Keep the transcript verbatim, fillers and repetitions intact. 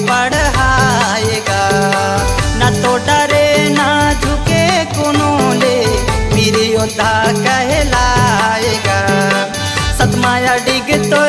पढ़ाएगा। ना तो डरे ना झुके कोनो ले, वीर योद्धा कहलाएगा। सतमा अडिग तो